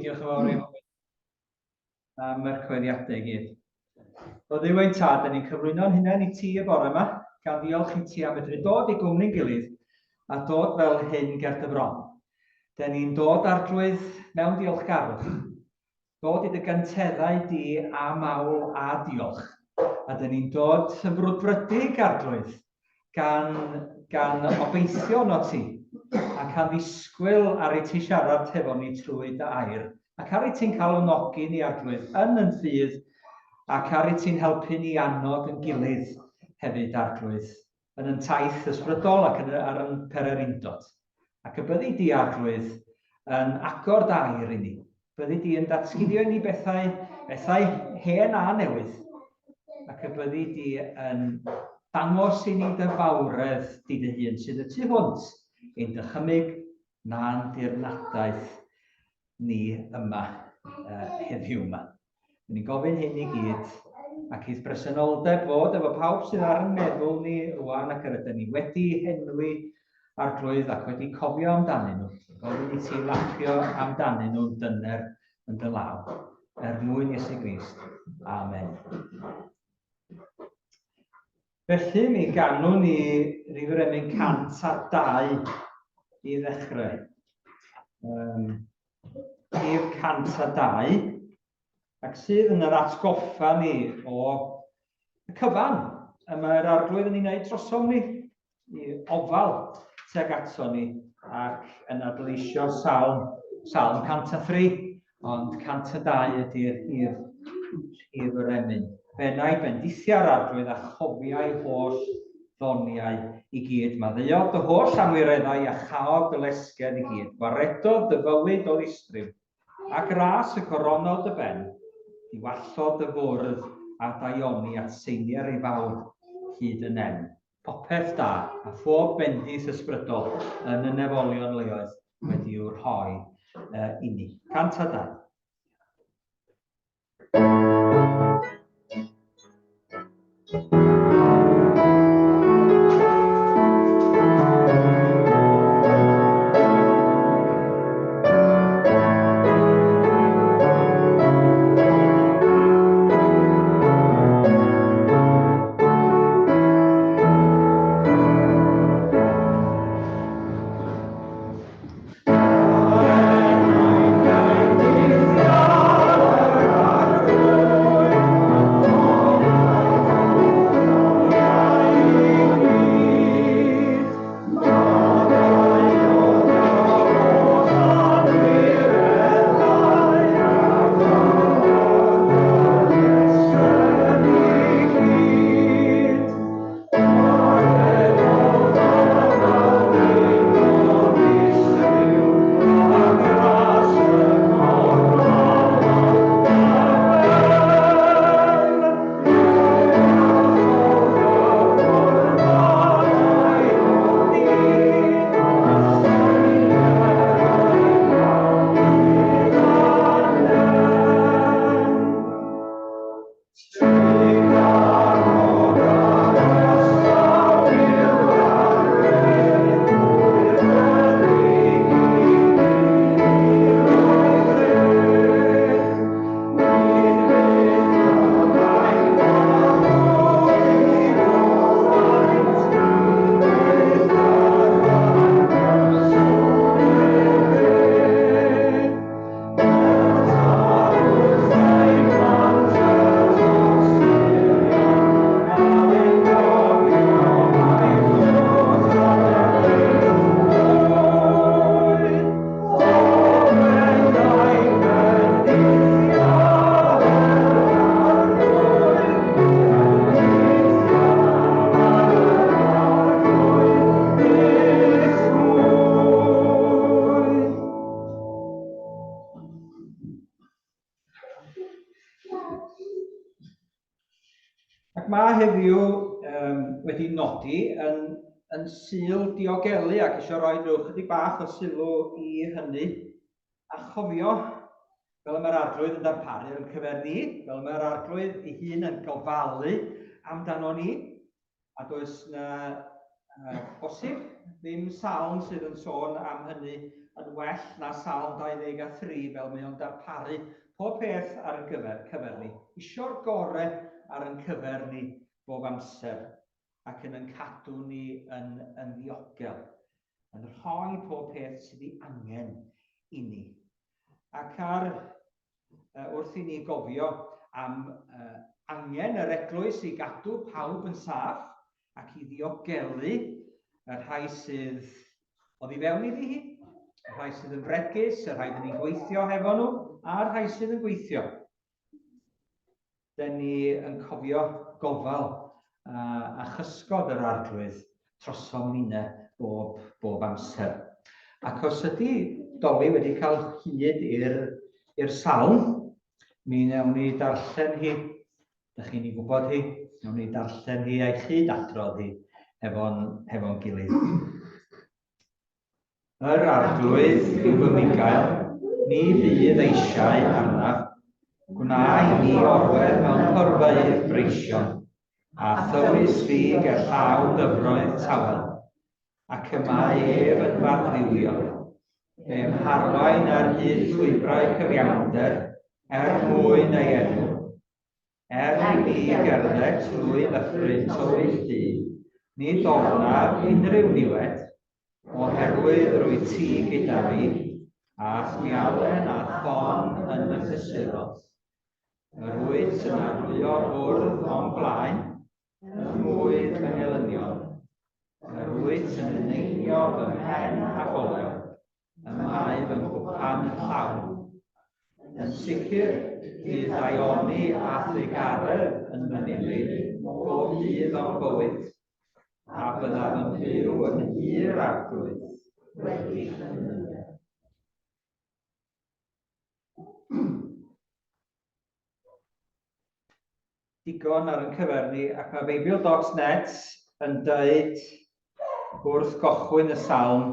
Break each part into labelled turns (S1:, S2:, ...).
S1: Diolch yn fawr iawn am yr cyhoeddiadau i gyd. O Dduw ein Tad, dyn ni'n cyflwyno'n hunain i ti y bore yma, gan ddiolch i ti am medru dod i gwmni'n gilydd a dod fel hyn ger dy fron. Dyn ni'n dod arglwydd mewn diolchgarwch, dod i dy gynteddau di a mawl a diolch. A dyn ni'n dod yn frwdfrydig, arglwydd, gan, gan obeithio no ti, ac am ddisgwyl ar i ti siarad hefo ni trwy dy air, ac ar i ti'n cael onogi ni arglwydd yn yn ffydd, ac ar i ti'n helpu ni annog yn gilydd hefyd arglwydd, yn yn taith ysbrydol ac yn, ar yn pererindod. Ac y byddi di, Arglwydd, yn agor dy air i ni. Byddi di yn datguddio i ni bethau, bethau hen a newydd. Ac y byddi di yn dangos i ni dy fawredd di dy hun sydd y tu hwnt i'n dychymyg na'n dirnadaeth ni yma uh, heddiw yma. Ni'n gofyn hyn i gyd, ac i'th bresenoldeb fod efo pawb sydd ar yn meddwl ni rwan ac yr ydyn ni wedi henwi arglwydd ac wedi cofio amdanyn nhw. Gofyn i ti lapio amdanyn nhw'n dyner yn dy law. Er mwyn Iesu Grist. Amen. Felly, mi ganwn ni rif yr emyn 102 i ddechrau. Um, rhif 102, ac sydd yn yr atgoffa ni o y cyfan y mae'r arglwydd yn ei wneud drosom ni, i ofal tuag ato ni, ac yn adleisio salm, salm 103, ond 102 ydy'r rhif, rhif yr emyn. Benau bendithia'r arglwydd a chofiai holl ddoniau i gyd. Maddeuodd dy holl anwireddau a chaodd dy lesgedd i gyd. Gwaredodd dy fywyd o ddistryw, a gras y coronodd dy ben. Diwallodd dy fwrdd a daioni at seinier ei fawr hyd y nen. Popeth da, a phob bendith ysbrydol yn y nefolion leoedd wedi'w rhoi uh, inni. 102. Ac mae heddiw um, wedi nodi yn, yn sul diogelu ac eisiau rhoi rhyw chydig bach o sylw i hynny a chofio fel y mae'r arglwydd yn darparu ar ein cyfer ni, fel y mae'r arglwydd ei hun yn gofalu amdano ni, a does na uh, bosib ddim salm sydd yn sôn am hynny yn well na Salm 23 fel mae o'n darparu pob peth ar yn gyfer, cyfer ni. Isio'r gore ar yn cyfer ni bob amser ac yn yn cadw ni yn, yn ddiogel, yn rhoi pob peth sydd ei angen i ni. Ac ar wrth i ni gofio am angen yr eglwys i gadw pawb yn saff ac i ddiogelu y rhai sydd oddi fewn iddi hi, y rhai sydd yn fregus, y rhai dyn ni'n gweithio hefo nhw, a'r rhai sydd yn gweithio. Dyn ni yn cofio gofal a, a chysgod yr arglwydd trosom ninne bob, bob amser. Ac os ydy Doli wedi cael hyd i'r i'r salm, mi wnawn ni darllen hi, da chi'n ei gwybod hi, wnawn ni darllen hi a'i chyd adrodd hi hefo'n hefo gilydd. Yr Arglwydd yw fy mugail, ni fydd eisiau arnaf. Gwna i mi orwedd mewn porfeydd breision, a thywys fi ger llaw dyfroedd tawel. Ac y mae ef yn f'adfywio. Fe'm harwain ar hyd llwybrau cyfiawnder, er mwyn ei enw. Er i mi gerdded trwy ddyffryn tywyll du, nid ofnaf unrhyw niwed, oherwydd rwyt ti gyda fi, a'th mialen a ffon yn fy nghysuro. Yr wyt yn arlwyo bwrdd o'm blaen, ym mwydd fy ngelynion. Yr wyt yn eneinio fy mhen ag olew, y mae fy nghwpan yn llawn. Yn sicr, bydd daioni a thrugaredd yn fy nilyn bob dydd o'm bywyd, a byddaf yn byw yn nhŷ'r Arglwydd wedi fy nyddiau. Digon ar yn cyfer ni, ac mae Beibl.net yn dweud wrth gochwyn y salm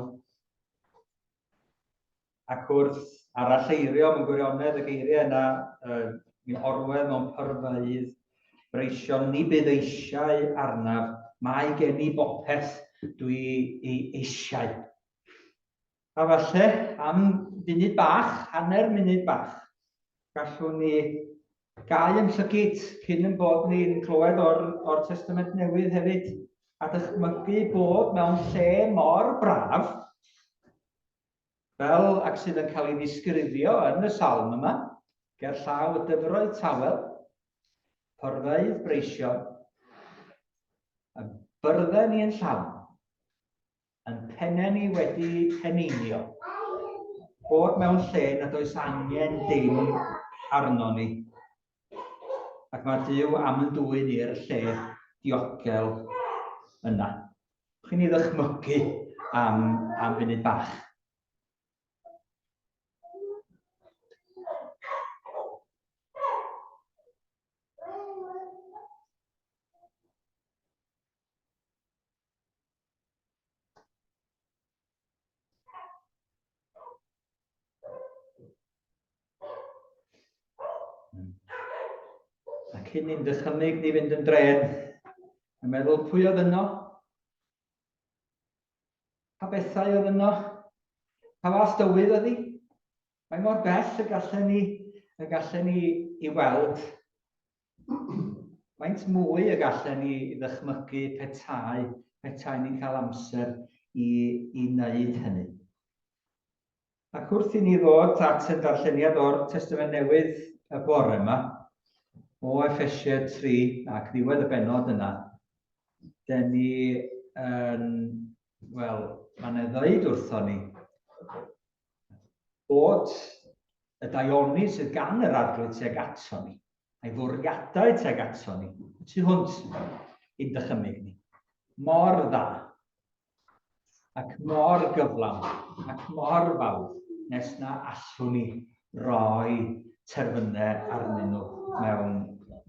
S1: ac wrth aralleirio mewn gwirionedd y geiriau yna, uh, mi orwedd mewn pyrfeydd, breision, ni bydd eisiau arnaf, mae gen i bopeth dwi ei eisiau. A falle am funud bach, hanner munud bach, gallwn ni gau yn llygid cyn yn bod ni'n clywed o'r, or Testament Newydd hefyd, a dychmygu bod mewn lle mor braf, fel ac sydd yn cael ei ddisgrifio yn y salm yma, ger llaw y dyfroedd tawel, porfeydd breision, y byrddau ni yn llawn, Yn pennau ni wedi heneinio. Bod mewn lle nad oes angen dim arno ni. Ac mae Duw am yn dwyn i'r lle diogel yna. Chi'n ei ddychmygu am, am funud bach. A cyn i'n dychymyg ni fynd yn dren, yn meddwl pwy oedd yno? Pa bethau oedd yno? Pa fath dywydd oedd hi? Mae mor bell y gallen ni, y gallen ni i weld. Faint mwy y gallen ni ddychmygu petai, petai ni'n cael amser i, i wneud hynny. Ac wrth i ni ddod at y darlleniad o'r Testament Newydd y bore yma, o Effesiau 3 ac ddiwedd y bennod yna, den ni yn, wel, mae'n ei ddeud wrtho ni bod y daioni sydd gan yr Arglwydd tuag ato ni, a'i fwriadau tuag ato ni, y tu hwnt i'n dychymyg ni. Mor dda, ac mor gyflawn, ac mor fawr, nes na allwn ni roi terfynau arnyn nhw mewn,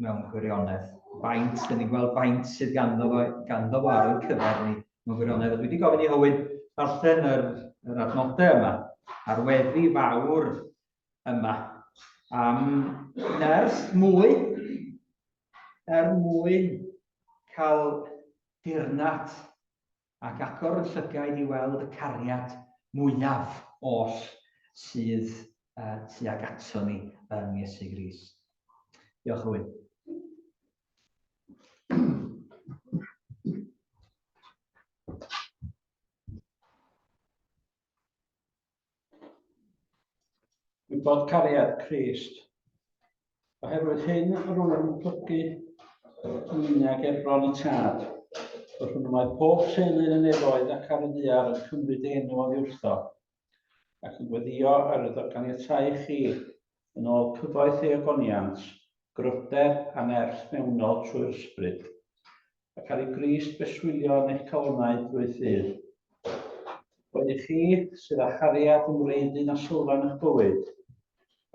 S1: mewn gwirionedd. Faint, dyn ni'n gweld faint sydd ganddo fo, ganddo fo ar ein cyfer ni mewn gwirionedd. A dwi wedi gofyn i Hywyn darllen yr, yr adnodau yma, a'r weddi fawr yma, am nerth mwy er mwyn cael dirnad ac agor y llygaid i weld y cariad mwyaf oll sydd tuag ato ni yn Iesu Grist. Diolch Owen.
S2: Gwybod cariad Crist. Oherwydd hyn rwy'n plygu ynglyn ag Ebron y Tad, yr hwnnw mae pob teulu yn y nefoedd ac ar y ddaear yn cymryd ei enw oddi wrtho, ac yn gweddio ar iddo ganiatáu chi, yn ôl cyfoeth ei ogoniant, gryfder a nerth mewnol trwy'r Ysbryd, ac ar i Grist breswylio yn eich calonnau drwy ffydd. Boed i chi, sydd â chariad yn wreiddyn a sylfaen eich bywyd,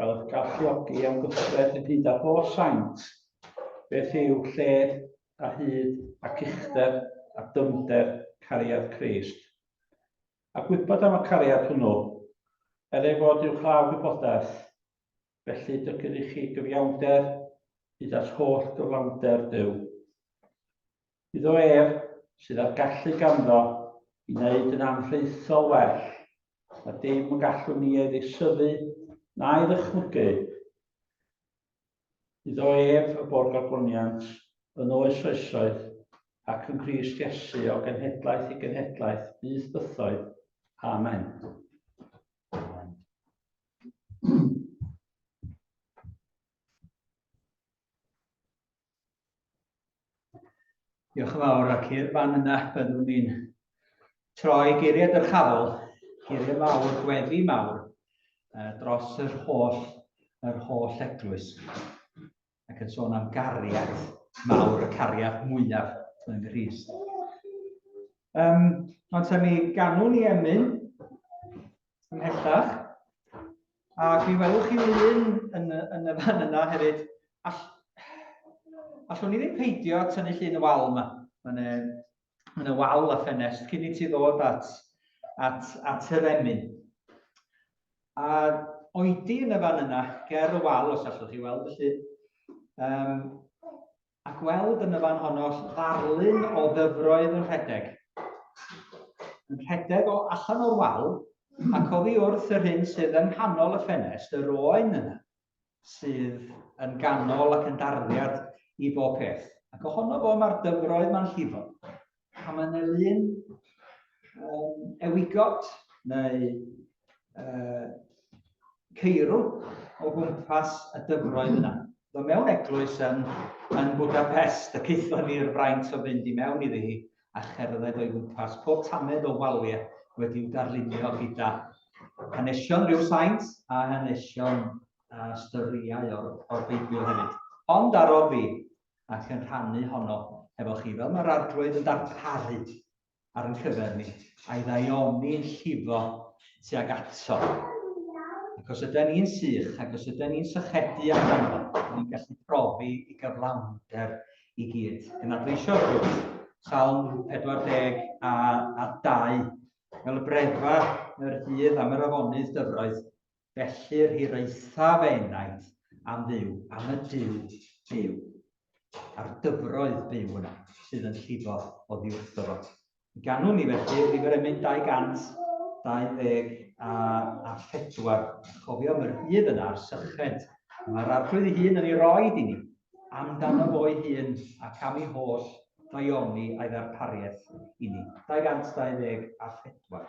S2: gael eich galluogi am gyffred ynghyd â'r holl saint, beth yw lled a hyd ac uchder a dyfnder cariad Crist. A gwybod am y cariad hwnnw, er ei fod uwchlaw gwybodaeth, felly dygir i chi gyfiawnder hyd at holl gyflawnder Duw. Iddo ef, sydd â'r gallu ganddo i wneud yn anrhaethol well na dim y gallwn ni ei ddisyddu na'i ddychmygu, Iddo ef y bo'r gogoniant yn oes oesoedd ac yn Nghrist Iesu o genhedlaeth i genhedlaeth byth bythoedd. Amen.
S1: Amen. Diolch yn fawr ac i'r fan yna byddwn ni'n troi geiriau dyrchafol, geiriau mawr, gweddi mawr, dros yr holl, yr holl eglwys. Ac yn sôn am gariad mawr, y cariad mwyaf yng Nghrist. Ond ta mi ganwn ni emyn ymhellach. Ac mi welwch chi lun yn, yn y fan yna hefyd. All, allwn ni ddim peidio tynnu llun y wal yma. Mae'n e, ma wal a ffenest cyn i ti ddod at, at, at yr emyn. A oedi yn y fan yna, ger y wal os allwch chi weld y llun. Um, a gweld yn y fan honno ddarlun o ddyfroedd yn rhedeg. Yn rhedeg o allan o'r wal, ac oddi wrth yr hyn sydd yng nghanol y ffenest, yr oen yna, sydd yn ganol ac yn darddiad i bob peth. Ac ohono fo mae'r dyfroedd ma'n llifo. A mae'n lun ewigod neu ceirw o gwmpas y dyfroedd yna. Do mewn eglwys yn, yn Budapest y caethon ni'r fraint o fynd i mewn iddi hi a cherdded o'i gwmpas pob tamed o waliau wedi'w darlunio gyda hanesion rhyw saint a hanesion a storïau o'r, or Beibl hefyd. Ond arodd fi ac yn rhannu honno hefo chi, fel mae'r Arglwydd yn darparu ar ein cyfer ni, a'i ddaioni'n llifo tuag ato. Ac os ydyn ni'n sych, ac os ydyn ni'n sychedu amdano, ni'n gallu profi i gyflawnder i gyd. Yn adleisio wrth Salm 40 a, a 2, fel y brefa yr dydd am yr afonydd dyfroedd, Felly'r hiraethaf enaid am Dduw, am y Duw byw, a'r dyfroedd byw yna sydd yn llifo oddi wrtho fo. Ganwn ni felly rhif yr emyn 224, a chofio am yr hyd yna a'r syched. Mae'r Arglwydd ei hun yn ei roed i ni, amdano fo'i hun ac am ei holl ddaioni a'i ddarpariaeth i ni. 224.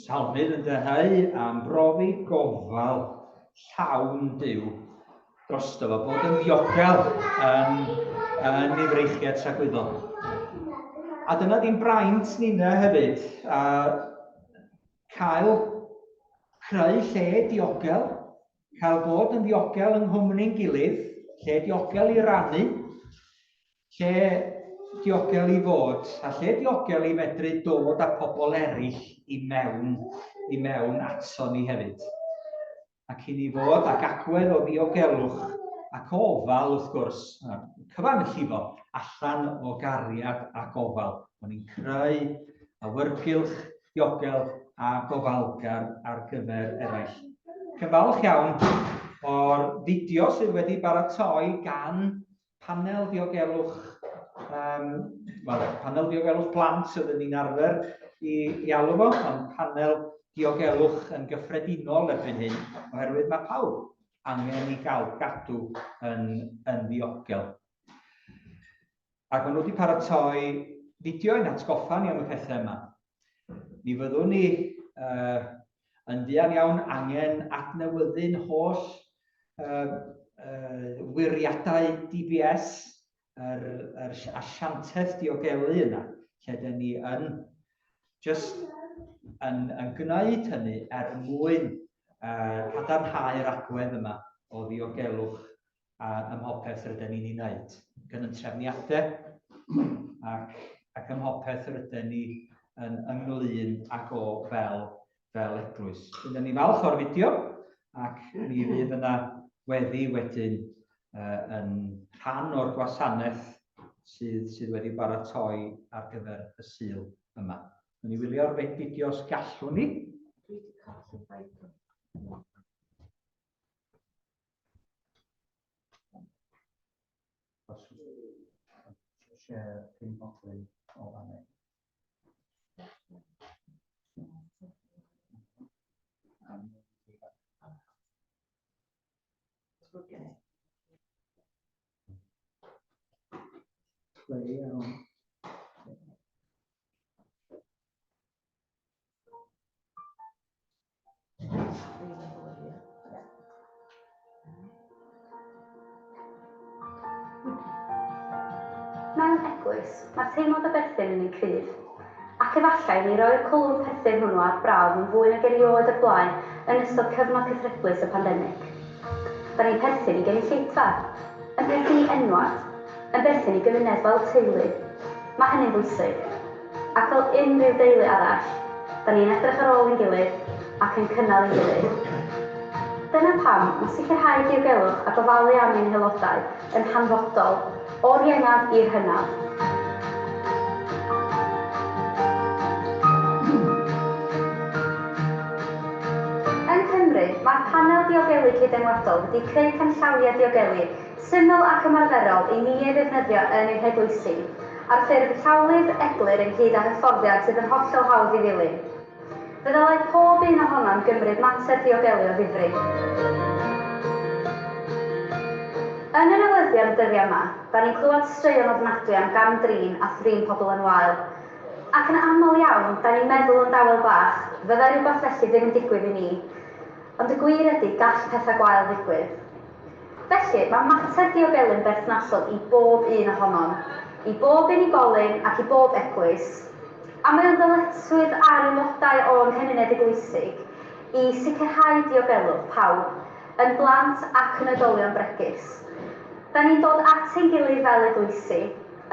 S1: Salmydd yn dyheu am brofi gofal llawn Duw drosto fo, bod yn ddiogel yn, yn ei freichiau tragwyddol. A dyna di'n braint ninna hefyd, a cael creu lle diogel, cael bod yn ddiogel yng nghwmni'n gilydd, lle diogel i rannu, Lle diogel i fod, a lle diogel i fedru dod â pobl eraill i mewn, i mewn ato ni hefyd. Ac i ni fod ag agwedd o ddiogelwch ac o ofal, wrth gwrs, cyfan yn llifo allan o gariad a gofal. Bod ni'n creu awyrgylch diogel a gofalgar ar gyfer eraill. Ac yn falch iawn o'r fideo sydd wedi baratoi gan Panel diogelwch, um, wel, panel diogelwch plant oedden ni'n arfer i, i alw fo, ond panel diogelwch yn gyffredinol erbyn hyn, oherwydd mae pawb angen i gael gadw yn, yn ddiogel. Ac maen nhw wedi paratoi fideo i'n atgoffa ni am y pethau yma. Mi fyddwn ni uh, yn fuan iawn angen adnewyddu'n holl uh, uh, wiriadau DBS, yr, yr asiantaeth diogelu yna, lle dyn ni yn just yn, yn gwneud hynny er mwyn uh, cadarnhau'r agwedd yma o ddiogelwch a ym mhopeth rydyn ni'n ei wneud, gan yn trefniadau ac, ac ym mhopeth rydyn ni yn ynglyn ag o fel, fel eglwys. Rydyn ni falch o'r fideo ac mi fydd yna weddi wedyn uh, yn rhan o'r gwasanaeth sydd, sydd wedi baratoi ar gyfer y Sul yma. Nw'n ni wylio'r fideo os gallwn ni. Dwi wedi colli Bible. Share pin modlyn o fanna. Play ar hwn.
S3: Mewn eglwys, mae'r teimlad o berthyn yn un cryf, ac efallai ni roi'r cwlwm perthyn hwnnw ar brawf yn fwy nag erioed o'r blaen yn ystod cyfnod cythryblus y pandemig. Da ni'n perthyn i gynulleidfa, yn perthyn i enwad, yn berthyn i gymuned fel teulu. Mae hynny'n bwysig. Ac fel unrhyw deulu arall, da ni'n edrych ar ôl ein gilydd ac yn cynnal ein gilydd. Dyna pam mae sicrhau diogelwch a gofalu am ein haelodau yn hanfodol, o'r iengaf i'r hynaf. Yng Nghymru, mae'r Panel Diogelu Cyd-enwadol wedi creu canllawiau diogelu Syml ac ymarferol i ni ei ddefnyddio yn ein heglwysi, ar ffurf llawlyfr eglur ynghyd â hyfforddiant sydd yn hollol hawdd i ddilyn. Fe ddylai pob un ohonom gymryd mater diogelu o ddifri. Yn y newyddion y dyddiau yma, da ni'n clywed straeon ofnadwy am gam-drin a thrin pobl yn wael. Ac yn aml iawn, da ni'n meddwl yn dawel bach, fyddai rhywbeth felly ddim yn digwydd i mi. Ond y gwir ydy, gall pethau gwael ddigwydd. Felly, mae mater diogelu'n berthnasol i bob un ohonom, i bob unigolyn ac i bob eglwys, a mae o'n ddyletswydd ar aelodau o'n cymuned eglwysig i sicrhau diogelwch pawb, yn blant ac yn oedolion bregus. Da ni'n dod at ein gilydd fel eglwysi,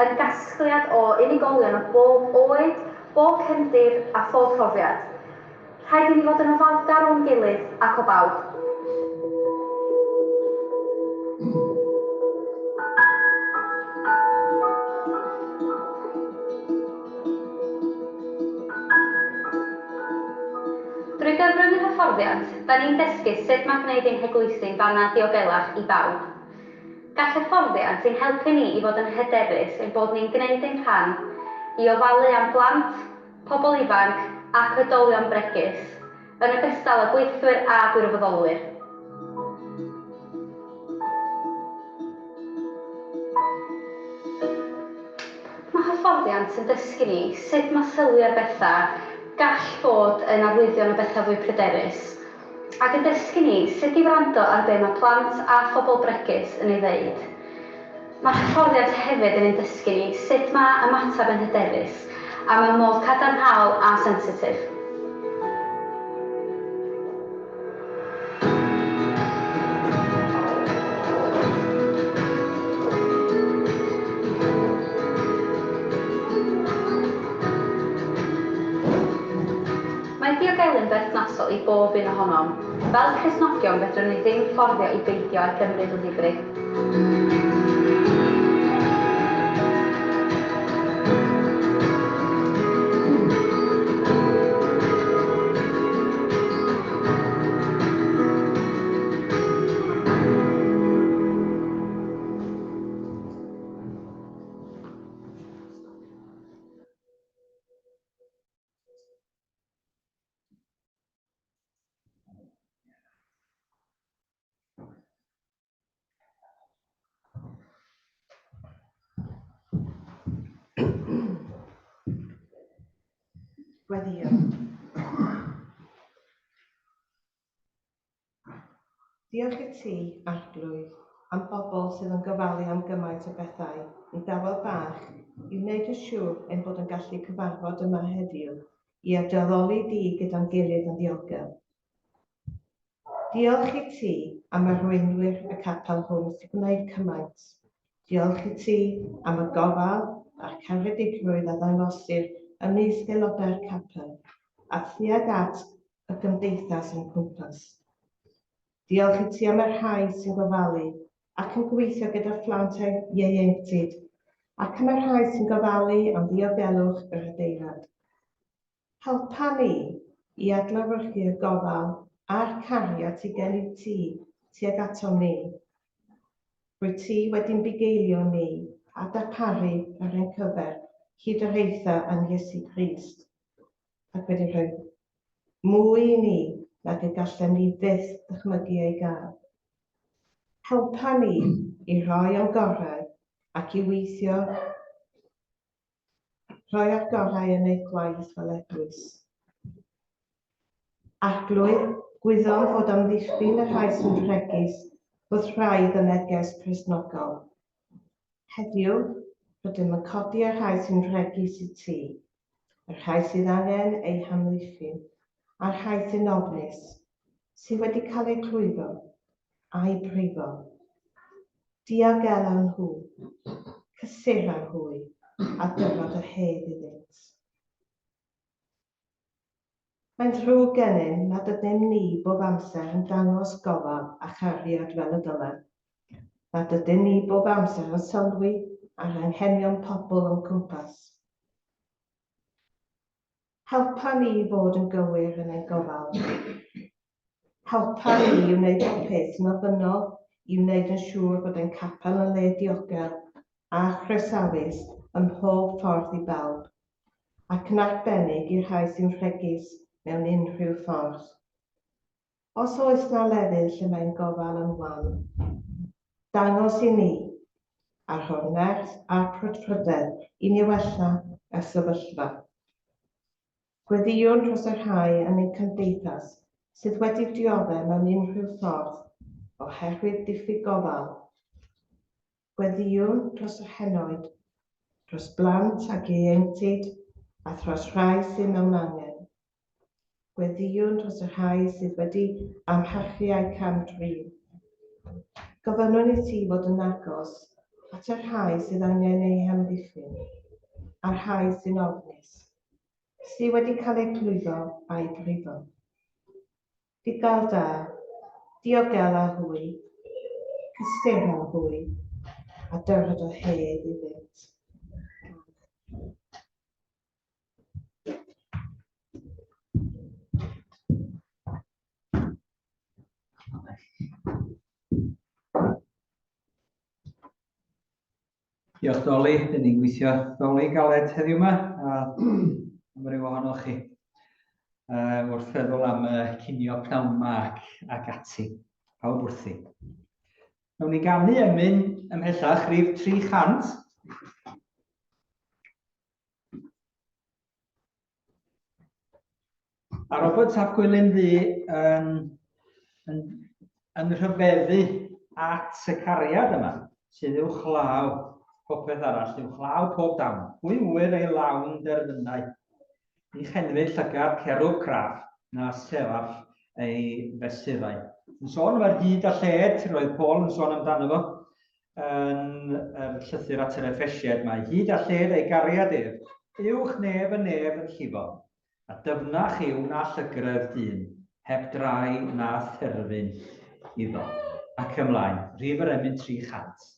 S3: yn gasgliad o unigolion o bob oed, bob cefndir a phob profiad. Rhaid i ni fod yn ofalgar o'n gilydd ac o bawb. Drwy gyfrwng yr hyfforddiant, da ni'n dysgu sut mae gwneud ein heglwysi'n fannau diogelach i bawb. Gall hyfforddiant ein helpu ni i fod yn hyderus ein bod ni'n gwneud ein rhan i ofalu am blant, pobl ifanc ac oedolion bregus, yn ogystal â gweithwyr a gwirfoddolwyr. Mae hyfforddiant yn dysgu ni sut mae sylwi ar bethau, gall fod yn arwyddion o bethau fwy pryderus, ac yn dysgu ni sut i wrando ar be mae plant a phobl bregus yn ei ddeud. Mae'r hyfforddiant hefyd yn ein dysgu ni sut mae ymateb yn hyderus a mewn modd cadarnhaol a sensitif. Mae diogelu'n berthnasol i bob un ohonom. Fel Cristnogion fedrwn ni ddim fforddio i beidio â'i gymryd o ddifri.
S4: Gweddïo. Diolch i ti, Arglwydd, am bobl sydd yn gofalu am gymaint o bethau yn dawel bach i wneud yn siŵr ein bod yn gallu cyfarfod yma heddiw i addoli di gyda'n gilydd yn ddiogel. Diolch i ti am arweinwyr y capel hwn sy'n gwneud cymaint. Diolch i ti am y gofal a'r caredigrwydd a ddangosir ymysg aelodau'r capel a thuag at y gymdeithas o'n cwmpas. Diolch i ti am y rhai sy'n gofalu ac yn gweithio gyda phlant a ieuenctid ac am y rhai sy'n gofalu am ddiogelwch yr adeilad. Helpa ni i adlewyrchu'r gofal a'r cariad sydd gennyt ti tuag atom ni. Rwyt ti wedi'n bugeilio ni a darparu ar ein cyfer hyd yr eitha yn Iesu Grist, ac wedi rhoi mwy i ni nag y gallem ni fyth ddychmygu ei gael. Helpa ni i roi o'n gorau ac i weithio Rhoi ar gorau yn eu gwaith fel eglwys. Arglwydd, gwyddom fod amddiffyn y rhai sy'n fregus wrth wraidd y neges Cristnogol. Heddiw, rydym yn codi y rhai sy'n fregus i ti, y rhai sydd angen eu hamddiffyn, a'r rhai sy'n ofnus, sydd wedi cael eu clwyfo a'u brifo. Diogela nhw, cysura hwy, a dyfod o hedd iddynt. Mae'n ddrwg gennym nad ydym ni bob amser yn dangos gofal a chariad fel y dylem, nad ydym ni bob amser yn sylwi ar anghenion pobl o'n cwmpas. Helpa ni i fod yn gywir yn ein gofal. Helpa ni i wneud popeth sy'n ofynnol i wneud yn siŵr bod ein capel yn le diogel a chroesawus ym mhob ffordd i bawb, ac yn arbennig i'r rhai sy'n fregus mewn unrhyw ffordd. Os oes 'na lefydd lle mae'n gofal yn wan, dangos i ni, a rho'r nerth a'r brwdfrydedd i ni wella y sefyllfa. Gweddïwn dros y rhai yn ein cymdeithas sydd wedi dioddef mewn unrhyw ffordd oherwydd diffyg gofal. Gweddïwn dros yr henoed, dros blant ac ieuenctid a thros rhai sydd mewn angen. Gweddïwn dros y rhai sydd wedi amharchu a'u cam-drin. Gofynnwn i ti fod yn agos at y rhai sydd angen eu hamddiffyn, a'r rhai sy'n ofnus, sydd wedi cael eu clwyfo a'u brifo. Digael da, diogela hwy, cysura hwy, a dyrod o hedd iddynt.
S1: Diolch Doli, dyn ni'n gweithio Doli galed heddiw yma, a am ryw ohonoch chi. Wrth feddwl am y cinio pnawn yma ac, ac ati. Pawb wrthi. Nawn ni ganu emyn ymhellach, rhif 300. A Robert ap Gwilym Ddu yn, yn, yn rhyfeddu at y cariad yma sydd uwchlaw popeth arall, uwchlaw pob dawn. Pwy ŵyr ei lawn derfynau? Ni chenfyd llygad cerwb craff na seraff ei fesurau. Yn sôn am yr hyd a lled, roedd Paul yn sôn amdano fo yn yr llythyr at yr Effesiaid, mae hyd a lled ei gariad ef, uwch nef y nef yn llifo, a dyfnach yw na llygredd dyn, heb drai na therfyn iddo. Ac ymlaen, rhif yr emyn 300.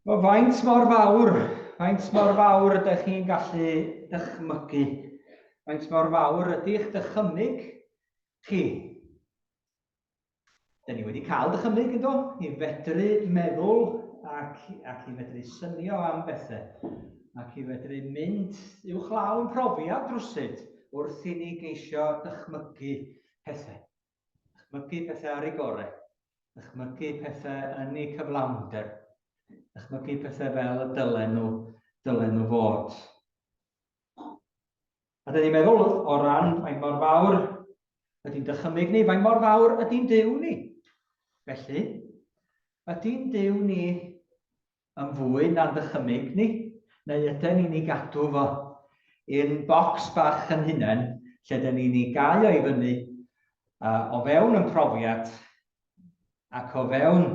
S1: Wel, faint mor fawr, faint mor fawr ydych chi'n gallu dychmygu? Faint mor fawr ydy'ch dychymyg chi? Dyn ni wedi cael dychymyg, ynddo, i fedru meddwl ac, ac i fedru synio am bethau, ac i fedru mynd uwchlaw yn profiad rwsut wrth i ni geisio dychmygu pethau. Dychmygu pethau ar ei gorau, dychmygu pethau yn eu cyflawnder, dychmygu pethau fel y dylen nhw, dylen nhw fod. A dyn ni'n meddwl o ran faint mor fawr ydy'n dychymyg ni, faint mor fawr ydy'n Duw ni. Felly, ydy'n Duw ni yn fwy na'n dychymyg ni, neu yden ni'n ei gadw fo in bocs bach yn hunain, lle dyn ni'n ei gau o i fyny uh, o fewn yn profiad ac o fewn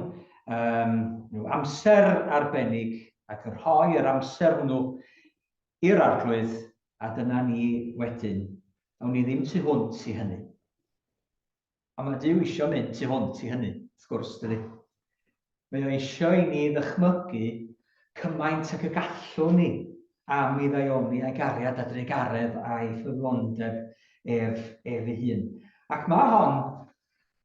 S1: um, rhyw amser arbennig ac yn rhoi yr amser hwnnw i'r Arglwydd, a dyna ni wedyn. Awn ni ddim tu hwnt i hynny. A mae Duw eisiau mynd tu hwnt i hynny, wrth gwrs, dydy. Mae o eisiau i ni ddychmygu cymaint ag y gallwn ni am ei ddaioni a'i gariad a drugaredd a'i ffyddlondeb ef, ef ei hun. Ac mae hon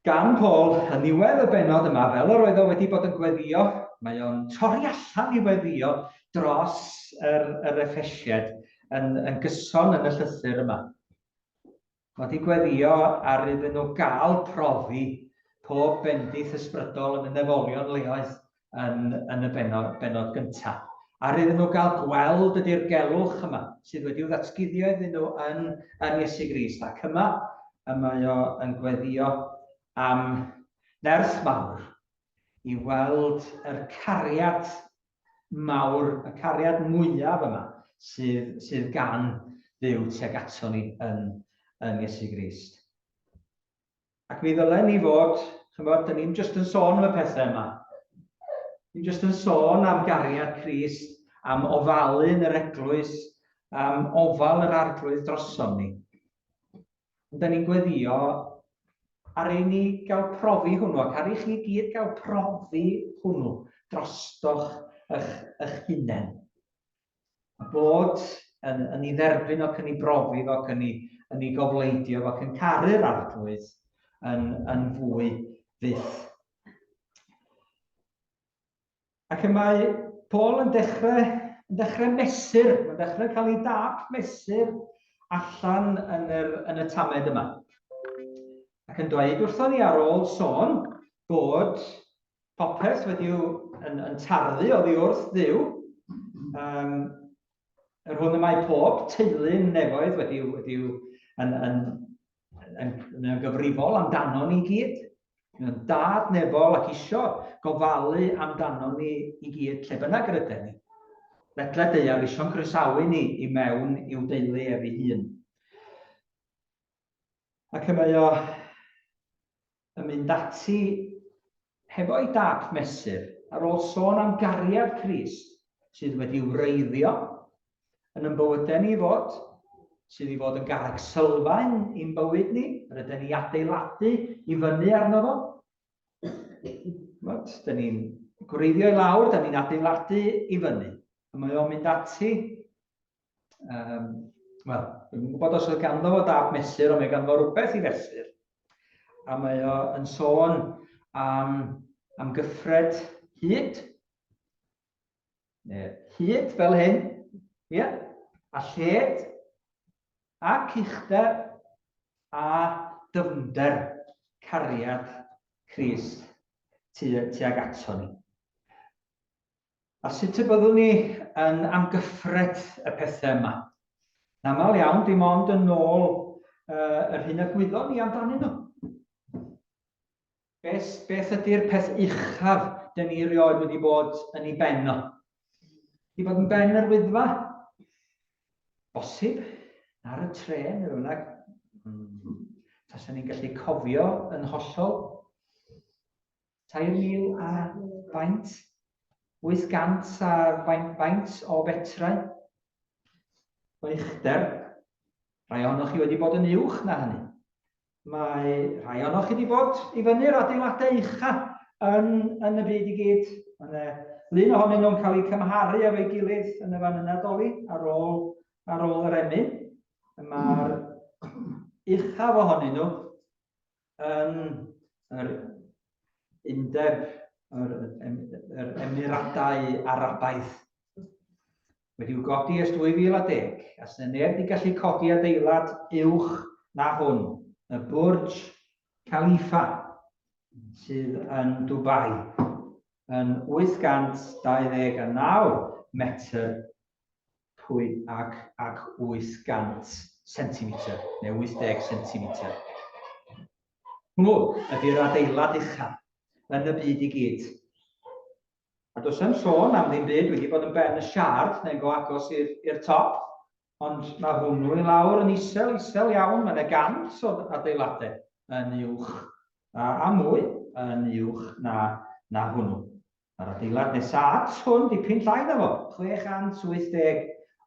S1: gan Paul yn niwedd y bennod yma, fel yr oedd o wedi bod yn gweddio, mae o'n torri allan i weddio dros yr, yr Effesiaid yn, yn gyson yn y llythyr yma. Mae wedi gweddio ar iddyn nhw gael profi pob bendith ysbrydol yn y nefolion leoedd yn, yn y bennod, bennod gyntaf. Ar iddyn nhw gael gweld y dirgelwch yma sydd wedi'w ddatguddio iddyn nhw yn, yn Iesu Grist. Ac yma y mae o yn gweddio am nerth mawr i weld yr cariad mawr, y cariad mwyaf yma sydd, sydd gan Dduw tuag ato ni yn, yn Iesu Grist. Ac mi ddylen ni fod, chymod, dyn ni'n just yn sôn am y pethau yma. Ni'n just yn sôn am gariad Crist, am ofalu yn yr eglwys, am ofal yr arglwydd drosom ni. Ond dyn ni'n gweddio Ar i ni gael profi hwnnw, ac ar i chi gyd gael profi hwnnw drostoch eich, eich hunain. A bod yn, yn ei dderbyn ac yn ei brofi fo ac yn ei, yn ei gofleidio fo ac yn caru'r arglwydd yn, yn fwy fyth. Ac y mae Paul yn dechrau, yn dechrau mesur, mae'n dechrau cael ei dap mesur allan yn, yr, yn y tamed yma. Ac yn dweud wrthon ni ar ôl sôn bod popeth wedi'w yn, yn tarddu oddi wrth Dduw, um, yr hwn y mae pob teulu'n nefoedd wedi'w, wedi'w yn, yn, yn, yn, yn gyfrifol amdano ni gyd. Yn dad nefol ac isio gofalu amdano ni i gyd lle bynnag yr ydyn ni. Ledled daear isio'n croesawu ni i mewn i'w deulu ef ei hun. Ac y mae o yn mynd ati hefo'i dap mesur ar ôl sôn am gariad Crist sydd wedi wreiddio yn yn bywydau ni fod, sydd i fod yn garreg sylfaen i'n bywyd ni, rydyn ni adeiladu i fyny arno fo. Ch'mod, dyn ni'n gwreiddio i lawr, dyn ni'n adeiladu i fyny. A mae o'n mynd ati Um, Wel, dwi'n gwybod os oedd ganddo fo dap mesur, ond mae ganddo rhywbeth i fesur. A mae o yn sôn am, am gyffred hyd, neu hyd fel hyn, ie, yeah, a lled, ac uchder, a dyfnder cariad Crist tuag ato ni. A sut y byddwn ni yn amgyffred y pethau yma? Yn aml iawn, dim ond yn ôl uh, yr hyn y gwyddon ni amdanyn nhw. Beth, beth ydy'r peth uchaf dyn ni erioed wedi bod yn ei ben o? Wedi bod yn ben yr wyddfa? Bosib, ar y tren, neu bynnag. Mm. Tasen ni'n gallu cofio yn hollol 3,000 a faint? 800 a faint, faint o fetrau o uchder. Rhai ohonoch chi wedi bod yn uwch na hynny. Mae rhai ohonoch chi wedi bod i fyny'r adeiladau ucha yn, yn y byd i gyd. Mae yna lun ohonyn nhw'n cael eu cymharu efo'i gilydd yn y fan yna, Doli, ar ôl, ar ôl yr emyn. Mae'r uchaf ohonyn nhw yn yr Undeb yr, yr Emiradau Arabaidd wedi'w godi ers 2010, a sy'n neb wedi gallu codi adeilad uwch na hwn, y Burj Khalifa, sydd yn Dubai, yn 829 metr pwy ac, ac 800 centimetr, neu 80 centimetr. Hwnnw ydy'r adeilad uchaf yn y byd i gyd. A does am sôn am ddim byd wedi bod yn ben y siard neu'n go agos i'r top, ond mae hwnnw i lawr yn isel, isel iawn. Mae yna gant o adeiladau yn uwch a, a mwy yn uwch na, na hwnnw. Mae'r adeilad nesa at hwn dipyn llai na fo, 680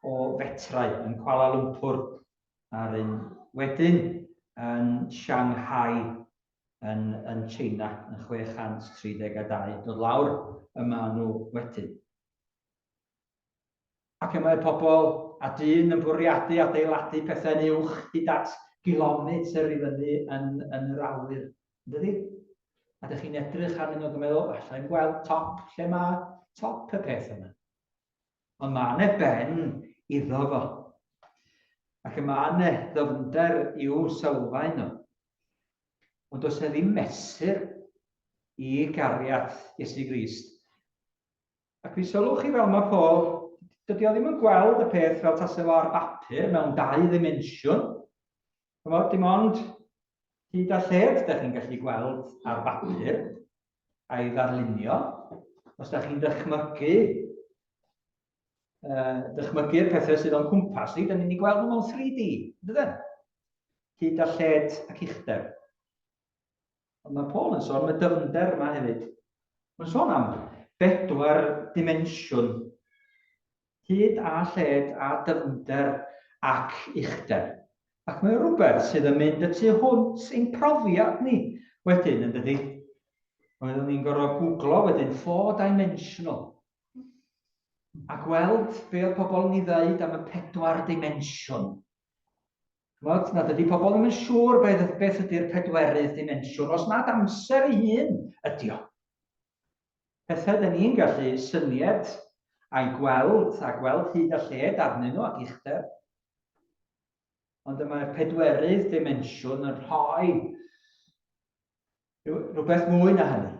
S1: o fetrau yn Kuala Lumpur a'r un wedyn yn Shanghai yn, yn China yn 632, dod lawr y maen nhw wedyn. Ac y mae pobl a dyn yn bwriadu adeiladu pethau'n uwch hyd at gilometr i fyny yn, yn yr awyr. Dydy? A ydych chi'n edrych arnyn nhw ac yn meddwl, allai'n gweld top, lle mae top y peth yma. Ond mae yna ben iddo fo. Ac y mae yna ddyfnder i'w sylfaen nhw. Ond does yna ddim mesur i gariad Iesu Grist. Ac mi sylwch chi fel mae Paul, dydy o ddim yn gweld y peth fel tase fo ar bapur mewn dau ddimensiwn. Chymod, dim ond hyd a lled da chi'n gallu gweld ar bapur a'i ddarlunio. Os da chi'n dychmygu, uh, dychmygu'r pethau sydd o'n cwmpas ni, da ni'n ei gweld nhw mewn 3D, dydyn? Hyd a lled ac uchder. Ond mae Paul yn sôn am y dyfnder yma hefyd. Mae'n sôn am bedwar dimensiwn, hyd a lled a dyfnder ac uchder. Ac mae rhywbeth sydd yn mynd y tu hwnt i'n profiad ni. Wedyn, yn dydy, oeddwn ni'n gorfod googlo wedyn four-dimensional a gweld be oedd pobl yn ei ddeud am y pedwar dimensiwn. Chymod, nad ydy pobl ddim yn siŵr beth, beth ydy'r pedwerydd dimensiwn, os nad amser ei hun ydy o. Pethau dyn ni'n gallu synied a'i gweld, a gweld hyd a lled arnyn nhw ac uchder. Ond y mae'r pedwerydd dimensiwn yn rhoi rhywbeth mwy na hynny.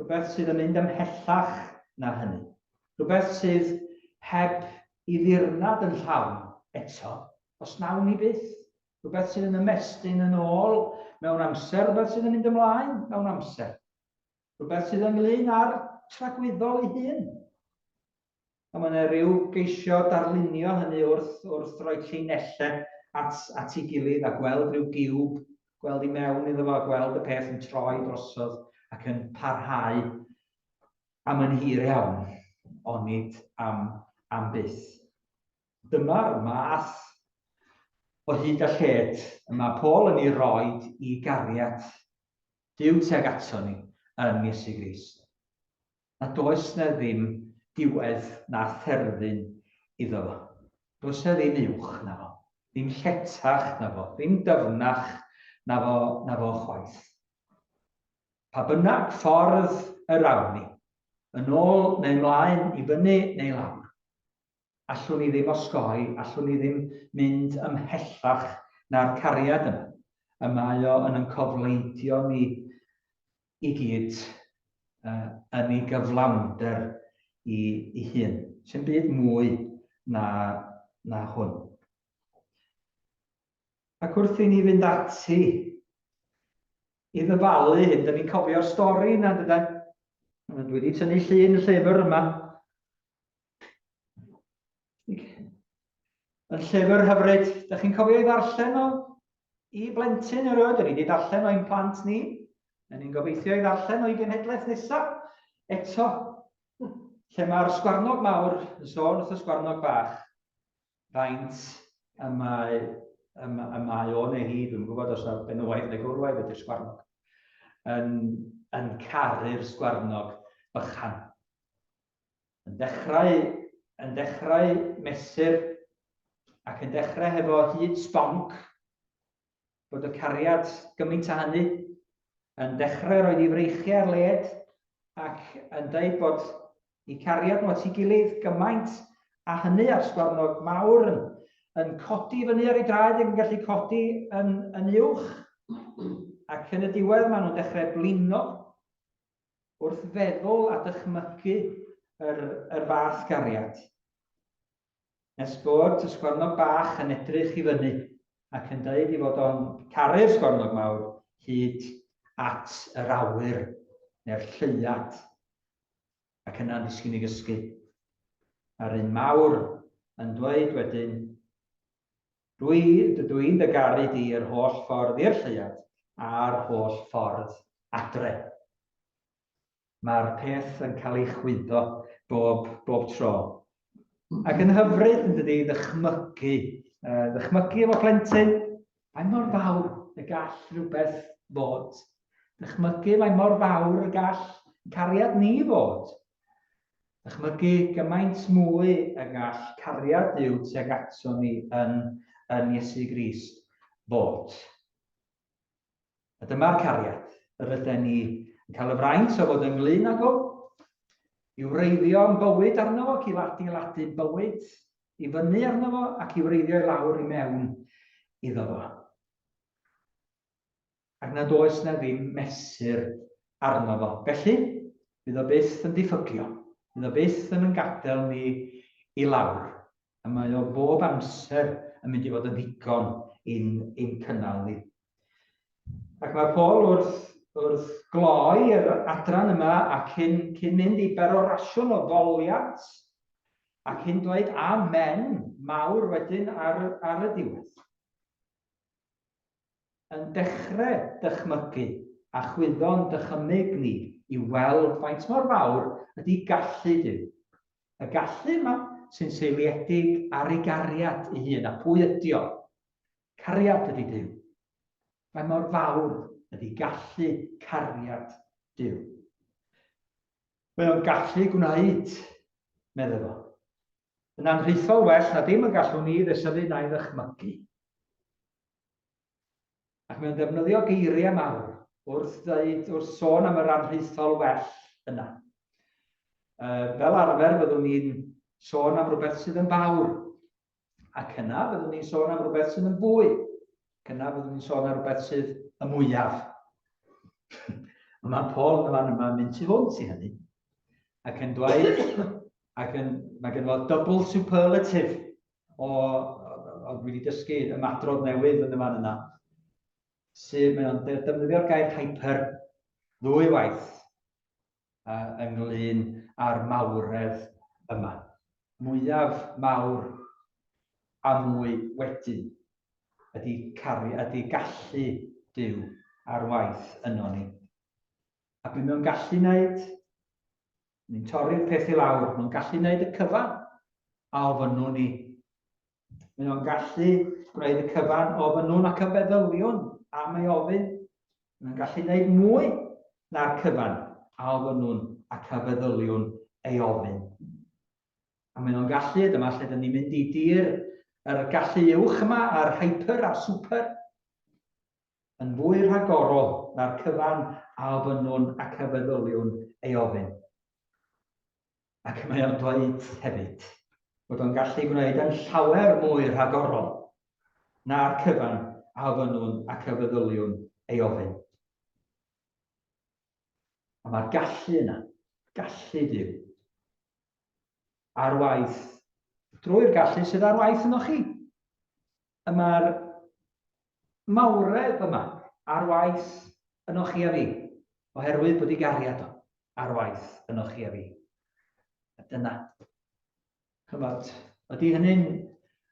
S1: Rhywbeth sydd yn mynd ymhellach na hynny. Rhywbeth sydd heb i ddirnad yn llawn eto, os nawn ni byth. Rhywbeth sydd yn ymestyn yn ôl mewn amser, rhywbeth sydd yn mynd ymlaen mewn amser. Rhywbeth sydd ynglyn â'r tragwyddol ei hun. A mae yna ryw geisio darlunio hynny wrth, wrth roi llinellau at, at ei gilydd a gweld rhyw giwb, gweld i mewn iddo fo a gweld y peth yn troi drosodd ac yn parhau am yn hir iawn, onid am, am byth. Dyma'r math o hyd a lled y mae Paul yn ei roed i gariad Duw tuag ato ni yn Iesu Grist. A does 'na ddim diwedd na therfyn iddo fo. Does 'na ddim uwch na fo, ddim lletach na fo, ddim dyfnach na fo, na fo chwaith. Pa bynnag ffordd yr awn ni, yn ôl neu mlaen, i fyny neu lawr, allwn ni ddim osgoi, allwn ni ddim mynd ymhellach na'r cariad yma. Y mae o yn yn cofleidio ni i gyd uh, yn ei gyflawnder i, i hun. Sy'n byd mwy na, na hwn. Ac wrth i ni fynd ati i ddyfalu hyn, dyn ni'n cofio'r stori yna, dydan? Dwi wedi tynnu llun y llyfr yma. Yn llyfr hyfryd, da chi'n cofio ei ddarllen o i blentyn erioed? Da ni wedi darllen o i'n plant ni. Da ni'n gobeithio ei ddarllen o i genhedlaeth nesaf. Eto, lle mae'r sgwarnog mawr yn sôn wrth y sgwarnog bach, faint y mae, y, y mae o neu hi, dwi'n gwybod os yna benywaidd neu gwrwaidd ydy'r sgwarnog, yn, yn caru'r sgwarnog bychan. Yn dechrau, yn dechrau mesur ac yn dechrau hefo hyd sbonc, bod y cariad gymaint â hynny, yn dechrau roed i freichiau ar led ac yn dweud bod i cariad nhw at ei gilydd gymaint a hynny a'r sgwarnog mawr yn, yn codi fyny ar ei draed ac yn gallu codi yn, yn uwch. Ac yn y diwedd maen nhw'n dechrau blino wrth feddwl a dychmygu yr, yr fath gariad. Nes bod y sgwarnog bach yn edrych i fyny ac yn dweud i fod o'n caru'r sgwarnog mawr hyd at yr awyr neu'r lleuad ac yna'n disgyn i gysgu. A'r un mawr yn dweud wedyn, Dwi, dydw i'n dy garu di yr holl ffordd i'r lleuad a'r holl ffordd adre. Mae'r peth yn cael ei chwyddo bob, bob tro. Ac yn hyfryd yn dydy ddychmygu, uh, ddychmygu efo plentyn, mae mor fawr y gall rhywbeth fod. Dychmygu mae mor fawr y gall cariad ni fod. Dychmygu gymaint mwy y gall cariad Duw tuag ato ni yn, yn Iesu Grist fod. A dyma'r cariad yr ydyn ni yn cael y fraint o fod ynglyn ag o, i wreiddio yn bywyd arno fo, ac i adeiladu bywyd i fyny arno fo, ac i wreiddio i lawr i mewn iddo fo. ac nad oes 'na ddim mesur arno fo. Felly, fydd o byth yn diffygio, fydd o byth yn yn gadael ni i lawr, a mae o bob amser yn mynd i fod yn ddigon i'n, i'n cynnal ni. Ac mae Paul wrth, wrth gloi yr adran yma a cyn, cyn mynd i berorasiwn o foliant a cyn dweud amen mawr wedyn ar, ar y diwedd. yn dechrau dychmygu a chwyddo'n dychymyg ni i weld faint mor fawr ydy gallu Duw. Y gallu yma sy'n seiliedig ar ei gariad ei hun a pwy ydy o. Cariad ydy Duw. Mae mor fawr. ydy gallu cariad Duw. Mae o'n gallu gwneud, medde fo. Yn anrhaethol well na dim y gallwn ni ddesyddu na'i ddychmygu. Ac mae'n defnyddio geiriau mawr wrth ddeud, wrth sôn am yr anrhaethol well yna. Fel arfer byddwn ni'n sôn am rhywbeth sydd yn fawr, ac yna byddwn ni'n sôn am rhywbeth sydd yn fwy, ac yna byddwn ni'n sôn am rhywbeth sydd y mwyaf. Ond mae Paul yn y fan yma yn mynd tu hwnt i hynny, ac yn dweud, ac yn, mae gen fo double superlative o, o, dwi wedi dysgu ymadrodd newydd yn y fan yna, sydd mae o'n defnyddio'r gair hyper ddwy waith ynglyn â'r mawredd yma. Mwyaf mawr a mwy wedyn ydy, caru, ydy gallu Duw ar waith yno ni. A be mae o'n gallu wneud? Ni'n torri'r peth i lawr. Mae'n gallu wneud y cyfan a ofynnwn ni. Mae o'n gallu gwneud y cyfan o ofynnwn ac y feddyliwn am ei ofyn. Mae'n gallu gwneud mwy na'r cyfan a ofynnwn ac a feddyliwn ei ofyn. A mae o'n gallu, dyma lle dyn ni'n mynd i dir yr gallu uwch yma, a'r hyper a'r super, yn fwy rhagorol na'r cyfan a ofynnwn ac a feddyliwn ei ofyn. Ac mae o'n dweud hefyd bod o'n gallu gwneud yn llawer mwy rhagorol na'r cyfan a ofynnwn ac a feddyliwn ei ofyn. A mae'r gallu yna, gallu Duw, ar waith, drwy'r gallu sydd ar waith yno chi. Y mae'r mawredd yma ar waith yno chi a fi, oherwydd bod ei gariad o ar waith yno chi a fi. A dyna. Chymod, ydy hynny'n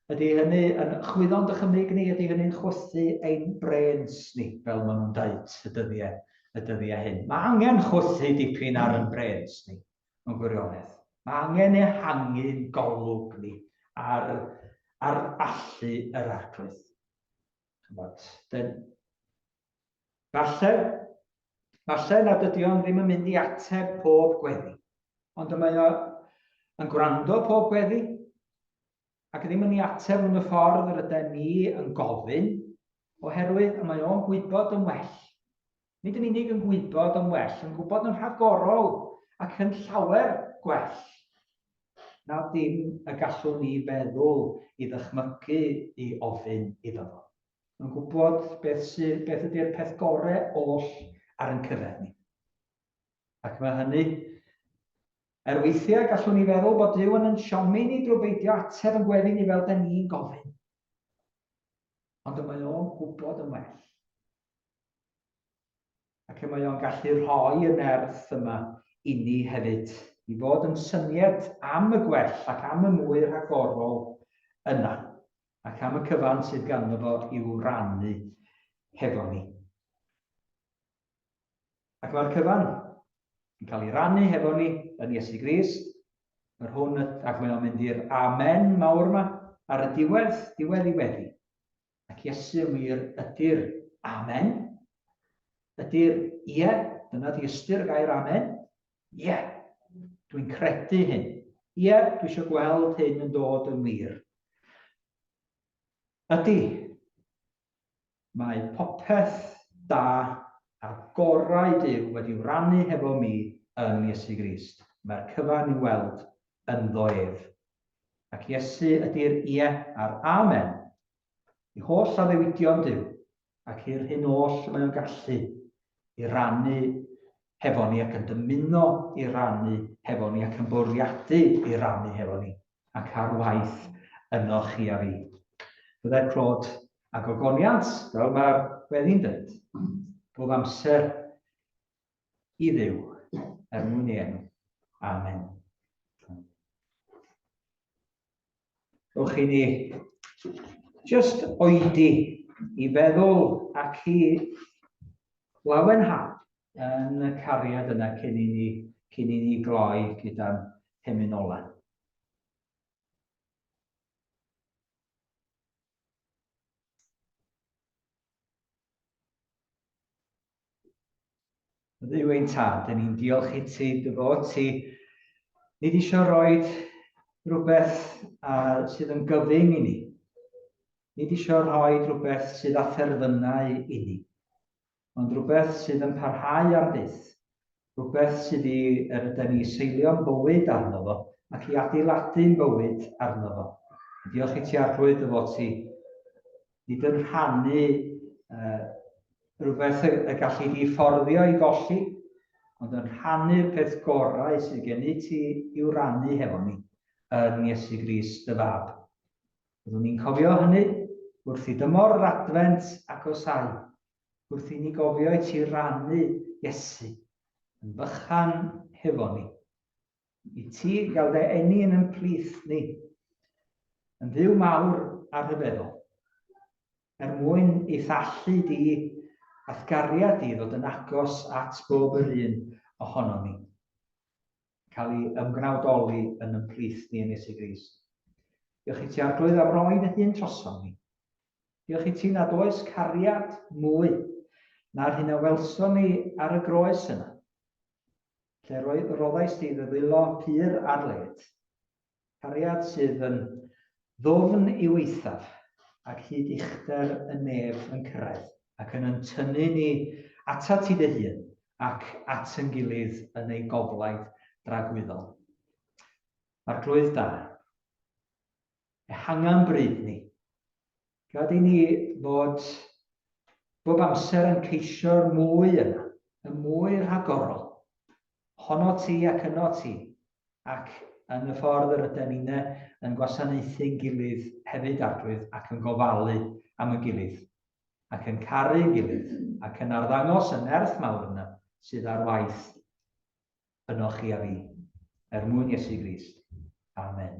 S1: ydy hynny yn chwyddo'n dychymyg ni, ydy hynny'n chwythu ein brêns ni, fel maen nhw'n dweud y dyddiau, y dyddiau hyn. Mae angen chwythu dipyn ar yn brêns ni, mewn gwirionedd. Mae angen ehangu'n golwg ni ar, ar allu yr arglwydd. Chymod, dyn, falle, falle nad ydy o'n ddim yn mynd i ateb pob gweddi, ond y mae o yn gwrando pob gweddi, ac ddim yn ei ateb yn y ffordd yr ydyn ni yn gofyn, oherwydd y mae o'n gwybod yn well. Nid yn unig yn gwybod yn well, yn gwybod yn rhagorol ac yn llawer gwell na dim y gallwn ni feddwl i ddychmygu i ofyn iddo fo. Mae'n gwybod beth, sydd, beth ydy'r peth gorau oll ar ein cyfer ni. Ac mae hynny, er weithiau gallwn ni feddwl bod Duw yn yn siomi ni drwy beidio ateb yn gweddi ni fel da ni'n gofyn. Ond y mae o'n gwybod yn well. Ac y mae o'n gallu rhoi y nerth yma inni hefyd, i fod yn syniad am y gwell ac am y mwy rhagorol yna, ac am y cyfan sydd ganddo fo i'w rannu hefo ni. Ac mae'r cyfan yn cael ei rannu hefo ni yn Iesu Grist, yr hwn, ac mae o'n mynd i'r amen mawr yma ar y diwedd, diwedd i weddi. Ac Iesu yn wir ydy'r amen. Ydy'r ie, dyna di ystyr y gair amen. Ie, dwi'n credu hyn. Ie, dwi eisiau gweld hyn yn dod yn wir. Ydy, mae popeth da a gorau Duw wedi rannu hefo mi yn Iesu Grist. Mae'r cyfan i'w weld ynddo ef. Ac Iesu ydy'r ie a'r amen i holl addewidion Duw ac i'r hyn oll y mae o'n gallu i rannu hefo ni ac yn dymuno i rannu hefo ni ac yn bwriadu i rannu hefo ni ac ar waith yno chi a fi. Byddai'r clod a gogoniant, fel mae'r weddi'n dweud, bob amser i Dduw, er mwyn ei enw. Amen. Rhowch i ni just oedi i feddwl ac i lawenhau yn y cariad yna cyn i ni, cyn i ni gloi gyda'n hemyn ola. Dduw ein tad, dyn ni'n diolch i ti dy fod ti nid eisiau rhoi rhywbeth sydd yn gyfyng i ni. Nid eisiau rhoi rhywbeth sydd â therfynau i ni, ond rhywbeth sydd yn parhau am byth, rhywbeth sydd i yr ydyn ni seilio'n bywyd arno fo ac i adeiladu'n bywyd arno fo. Diolch i ti Arglwydd dy fod ti nid yn rhannu rhywbeth y, y gallu di fforddio i golli, ond yn rhannu'r peth gorau sydd gennyt ti i'w rannu hefo ni yn Iesu Grist dy fab. Byddwn ni'n cofio hynny wrth i dymor yr Adfent agosáu, wrth i ni gofio i ti rannu Iesu yn fychan hefo ni. I ti gael dy eni yn ein plith ni, yn Dduw mawr a rhyfeddol, er mwyn i'th allu di a'th gariad di ddod yn agos at bob yr un ohonon ni, cael ei ymgnawdoli yn ein plith ni yn Iesu Grist. Diolch i ti Arglwydd am roi dy hun trosom ni. Diolch i ti nad oes cariad mwy na'r hyn a welson ni ar y groes yna, lle roddais di dy ddwylo pur ar led. Cariad sydd yn ddwfn i'w eithaf ac hyd uchder y nef yn cyrraedd ac yn yn tynnu ni atat ti dy hun ac at yn gilydd yn ei goflaid dragwyddol. Arglwydd da, ehanga'n bryd ni. Gad i ni fod bob amser yn ceisio'r mwy yna, y mwy rhagorol, honno ti ac yno ti, ac yn y ffordd yr ydyn ni'n yn gwasanaethu'n gilydd hefyd, Arglwydd, ac yn gofalu am y gilydd, ac yn caru'n gilydd, ac yn arddangos y nerth mawr yna sydd ar waith ynoch chi a fi, er mwyn Iesu Grist. Amen.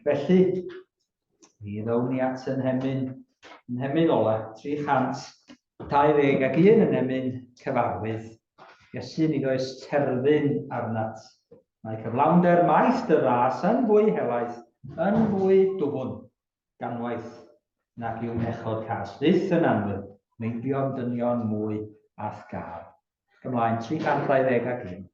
S1: Felly, mi ddown ni at yn hemyn, yn hemyn ola, 321 yn emyn cyfarwydd. Iesu, nid oes terfyn arnat. Mae cyflawnder maith dy ras yn fwy helaeth, yn fwy dwfwn, ganwaith nag yw mechod cas fyth yn annwyl, meibion dynion mwy a'th gâr. Ymlaen, 321.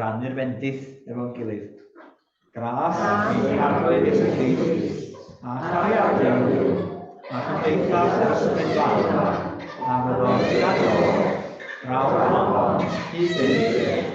S1: rannu'r fendith efo'n gilydd. Gras i Arglwydd Iesu Grist, a chariad Duw, a chymdeithas yr Ysbryd Glân, a fyddo gyda ni draw hyd byth.